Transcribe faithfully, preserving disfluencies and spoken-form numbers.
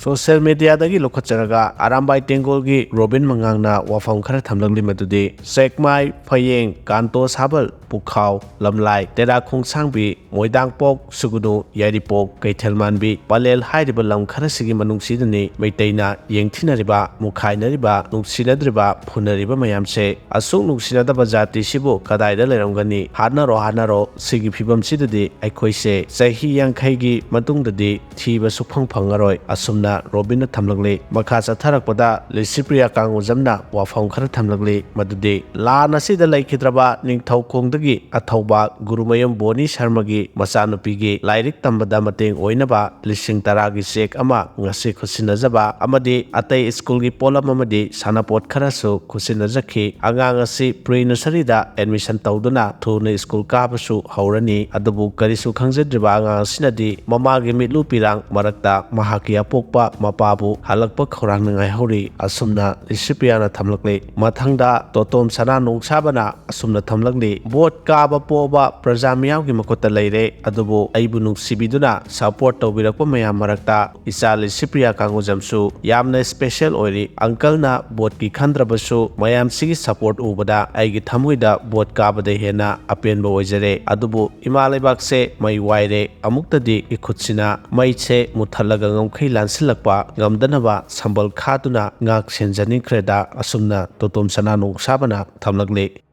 Social ꯃꯦꯗꯤꯌꯥꯗꯒꯤ ꯂꯧꯈꯠꯆꯔꯒ Arambai ꯇꯦꯡꯒꯣꯜꯒꯤ robin ꯃꯉꯥꯡꯅ ꯋꯥꯐꯝ ꯈꯔ ꯊꯝꯂꯛꯂꯤ, ꯃꯗꯨꯗꯤ ꯁꯦꯛꯃꯥꯏ, ꯐꯌꯦꯡ, ꯀꯥꯟꯇꯣ ꯁꯥꯕꯜ, ꯄꯨꯈꯥꯎ, ꯂꯝꯂꯥꯏ, ꯇꯦꯔꯥ ꯈꯣꯡꯁꯥꯡꯕꯤ, ꯃꯣꯏꯗꯥꯡꯄꯣꯛ, ꯁꯨꯒꯨꯅꯨ, ꯌꯥꯏꯔꯤꯄꯣꯛ, ꯀꯩꯊꯦꯜꯃꯥꯟꯕꯤ, ꯄꯂꯦꯜ ꯍꯥꯏꯔꯤꯕ ꯂꯝ ꯈꯔꯁꯤꯒꯤ ꯃꯅꯨꯡꯁꯤꯗꯅꯤ ꯃꯩꯇꯩꯅ ꯌꯦꯡꯊꯤꯅꯔꯤꯕ, ꯃꯨꯈꯥꯏꯅꯔꯤꯕ, ꯅꯨꯡꯁꯤꯅꯗ꯭ꯔꯤꯕ, ꯐꯨꯅꯔꯤꯕ ꯃꯌꯥꯝꯁꯦ꯫ ꯑꯁꯨꯛ ꯅꯨꯡꯁꯤꯅꯗꯕ ꯖꯥꯇꯤꯁꯤꯕꯨ ꯀꯗꯥꯏꯗ ꯂꯩꯔꯝꯒꯅꯤ? ꯍꯥꯠꯅꯔꯣ, ꯍꯥꯠꯅꯔꯣ꯫ ꯁꯤꯒꯤ ꯐꯤꯕꯝꯁꯤꯗꯗꯤ ꯑꯩꯈꯣꯏꯁꯦ ꯆꯍꯤ ꯌꯥꯡꯈꯩꯒꯤ ꯃꯇꯨꯡꯗꯗꯤ ꯊꯤꯕ ꯁꯨꯐꯪ ꯐꯪꯉꯔꯣꯏ꯫ ꯑꯁꯨꯝꯅ ꯔꯣꯕꯤꯟꯅ ꯊꯝꯂꯛꯂꯤ꯫ ꯃꯈꯥ ꯆꯠꯊꯔꯛꯄꯗ ꯂꯤꯁꯤꯄ꯭ꯔꯤꯌꯥ ꯀꯥꯡꯉꯨꯖꯝꯅ ꯋꯥꯐꯝ ꯈꯔ ꯊꯝꯂꯛꯂꯤ, ꯃꯗꯨꯗꯤ ꯂꯥꯟ ꯑꯁꯤꯗ ꯂꯩꯈꯤꯗ꯭ꯔꯕ ꯅꯤꯡꯊꯧꯈꯣꯡꯗꯒꯤ ꯑꯊꯧꯕ ꯒꯨꯔꯨꯃꯌꯨꯝ ꯕꯣꯅꯤ ꯁꯔꯃꯒꯤ ꯃꯆꯥꯅꯨꯄꯤꯒꯤ ꯂꯥꯏꯔꯤꯛ ꯇꯝꯕꯗ ꯃꯇꯦꯡ ꯑꯣꯏꯅꯕ ꯂꯤꯁꯤꯡ ꯇꯔꯥꯒꯤ ꯆꯦꯛ ꯑꯃ ꯉꯁꯤ ꯈꯨꯠꯁꯤꯟꯅꯖꯕ ꯑꯃꯗꯤ ꯑꯇꯩ ꯁ꯭ꯀꯨꯜꯒꯤ ꯄꯣꯠꯂꯝ ꯑꯃꯗꯤ ꯁꯥꯟꯅꯄꯣꯠ ꯈꯔꯁꯨ ꯈꯨꯠꯁꯤꯟꯅꯖꯈꯤ꯫ ꯑꯉꯥꯡ ꯑꯁꯤ ꯄ꯭ꯔꯤ ꯅꯔꯁꯔꯤꯗ ꯑꯦꯗꯃꯤꯁꯟ ꯇꯧꯗꯨꯅ ꯊꯨꯅ ꯁ꯭ꯀꯨꯜ ꯀꯥꯕꯁꯨ ꯍꯧꯔꯅꯤ꯫ ꯑꯗꯨꯕꯨ ꯀꯔꯤꯁꯨ ꯈꯪꯖꯗ꯭ꯔꯤꯕ ꯑꯉꯥꯡ ꯑꯁꯤꯅꯗꯤ ꯃꯃꯥꯒꯤ ꯃꯤꯠꯂꯨ ꯄꯤꯔꯥꯡ ꯃꯔꯛꯇ ꯃꯍꯥꯛꯀꯤ ꯑꯄꯣꯛꯄ ꯃꯄꯥꯕꯨ ꯍꯜꯂꯛꯄ ꯈꯧꯔꯥꯡꯅ ꯉꯥꯏꯍꯧꯔꯤ꯫ ꯑꯁꯨꯝꯅ ꯂꯤꯁꯤꯄ꯭ꯔꯤꯌꯥꯅ ꯊꯝꯂꯛꯂꯤ꯫ ꯃꯊꯪꯗ ꯇꯣꯇꯣꯝ ꯁꯅꯥ ꯅꯣꯡꯁꯥꯕꯅ ꯑꯁꯨꯝꯅ ꯊꯝꯂꯛꯂꯤ, ꯚꯣꯠ ꯀꯥꯕ ꯄꯣꯕ ꯄ꯭ꯔꯖꯥ ꯃꯤꯌꯥꯝꯒꯤ ꯃꯈꯨꯠꯇ ꯂꯩꯔꯦ, ꯑꯗꯨꯕꯨ ꯑꯩꯕꯨ ꯅꯨꯡꯁꯤꯕꯤꯗꯨꯅ ꯁꯄꯣꯔꯠ ꯇꯧꯕꯤꯔꯛꯄ ꯃꯌꯥꯝ ꯃꯔꯛꯇ ꯏꯆꯥ ꯂꯤꯁꯤꯄ꯭ꯔꯤꯌꯥ ꯀꯥꯡꯉꯨꯖꯝꯁꯨ ꯌꯥꯝꯅ ꯁ꯭ꯄꯦꯁꯦꯜ ꯑꯣꯏꯔꯤ꯫ ꯑꯪꯀꯜꯅ ꯚꯣꯠꯀꯤ ꯈꯟꯗ꯭ꯔꯕꯁꯨ ꯃꯌꯥꯝꯁꯤꯒꯤ ꯁꯄꯣꯔꯠ ꯎꯕꯗ ꯑꯩꯒꯤ ꯊꯃꯣꯏꯗ ꯚꯣꯠ ꯀꯥꯕꯗ ꯍꯦꯟꯅ ꯑꯄꯦꯟꯕ ꯑꯣꯏꯖꯔꯦ꯫ ꯑꯗꯨꯕꯨ ꯏꯃꯥ ꯂꯩꯕꯥꯛꯁꯦ ꯃꯩ ꯋꯥꯏꯔꯦ꯫ ꯑꯃꯨꯛꯇꯗꯤ ꯏꯈꯨꯠꯁꯤꯅ ꯃꯩꯁꯦ ꯃꯨꯠꯊꯠꯂꯒ ꯉꯝꯈꯩ ꯂꯥꯟꯁꯤꯜꯂꯛꯄ ꯉꯝꯗꯅꯕ ꯁꯝꯕꯜ ꯈꯥꯗꯨꯅ ꯉꯥꯛ ꯁꯦꯟꯖꯅꯤꯡꯈ꯭ꯔꯦꯗ꯫ ꯑꯁꯨꯝꯅ ꯇꯣꯇꯣꯝ ꯁꯅꯥ ꯅꯣꯡꯁꯥꯕꯅ ꯊꯝꯂꯛꯂꯤ꯫